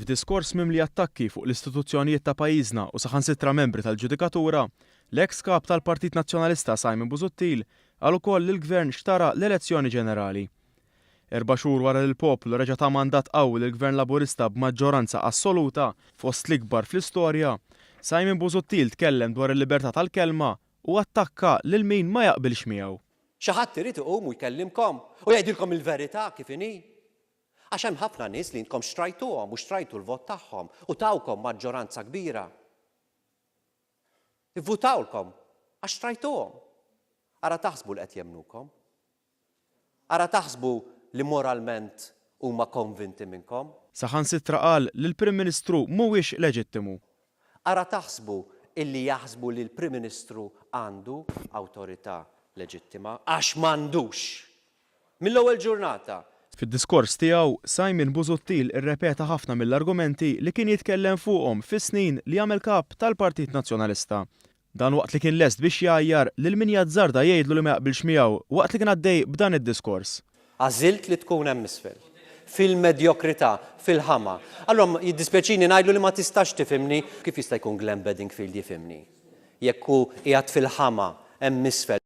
F'diskors mimli attakki fuq l-istituzzjonijiet ta' pajjiżna u saħansitra membri tal-ġudikatura, l-eks Kap tal-Partit Nazzjonalista Simon Busuttil qal ukoll li l-Gvern xtara l-elezzjoni ġenerali. Erba' xhur wara li l-poplu reġa' ta mandat qawwi lill-Gvern Laburista b'maġġoranza assoluta fost l-ikbar fl-istorja, Simon Busuttil tkellem dwar il-libertà tal-kelma u attakka lil min ma jaqbilx miegħu. Xi ħadd irid iqum u jkellimkom u jgħidilkom il-verità kif inhi. Għax hemm ħafna nies li intkom xtrajtuhom u xtrajtu l-vot tagħhom u tawkom maġġoranza kbira. Ivvutawlkom għax xtrajtuhom. Ara taħsbu li qed jemmnukom. Ara taħsbu li moralment huma konvinti minnkom. Saħansitra qal li l-Prim Ministru mhuwiex leġittimu. Ara taħsbu illi jaħsbu li l-Prim Ministru għandu awtorità leġittima, għax m'għandux! Mill-ewwel ġurnata. Fid-diskors tiegħu, Simon Busuttil irrepeta ħafna mill-argumenti li kien jitkellem fuqhom fis-snin li għamel Kap tal-Partit Nazzjonalista. Dan waqt li kien lest biex jgħajjar lil min jazzarda jgħidlu li ma jaqbilx miegħu waqt li kien għaddej b'dan id-diskors. Għażilt li tkun hemm isfel. Fil-medjokrità, fil-ħama. Allura jiddispjaċini ngħidlu li ma tistax tifhimni. Kif jista' jkun Glenn Bedingfield jifhimni jekk hu qiegħed fil-ħama hemm isfel?